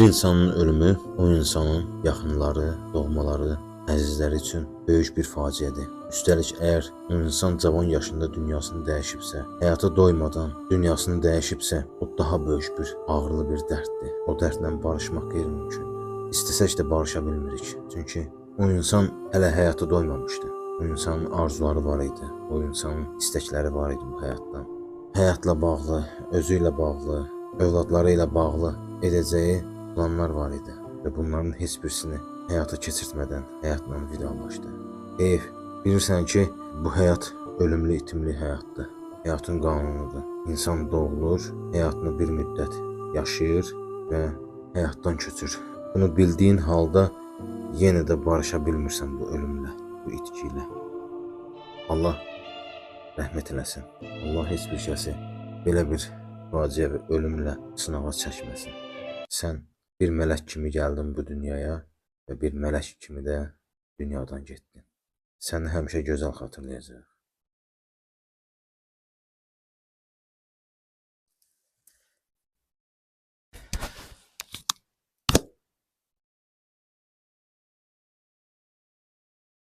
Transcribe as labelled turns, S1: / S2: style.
S1: Bir insanın ölümü o insanın yaxınları, doğmaları, əzizləri üçün böyük bir faciədir. Üstəlik, əgər o insan cavan yaşında dünyasını dəyişibsə, həyata doymadan dünyasını dəyişibsə, o daha böyük bir ağrılı bir dərddir. O dərdlə barışmaq qeyri-mümkündür. İstəsək də barışa bilmirik. Çünki o insan hələ həyata doymamışdı. O insanın arzuları var idi. O insanın istəkləri var idi bu həyatdan. Həyatla bağlı, özü ilə bağlı, övladları ilə bağlı edəcəyi planlar var idi və bunların heç birisini həyata keçirtmədən həyatla vidalaşdı. Heyf, bilirsən ki, bu həyat ölümlü, itimli həyatdır. Həyatın qanunudur. İnsan doğulur, həyatını bir müddət yaşayır və həyatdan köçür. Bunu bildiyin halda yenə də barışa bilmirsən bu ölümlə, bu itki ilə. Allah rəhmət eləsin. Allah heç bir kəsi belə bir faciə və ölümlə sınağa çəkməsin. Sən bir mələk kimi gəldin bu dünyaya və bir mələk kimi də dünyadan getdin. Səni həmişə gözəl xatırlayacağıq.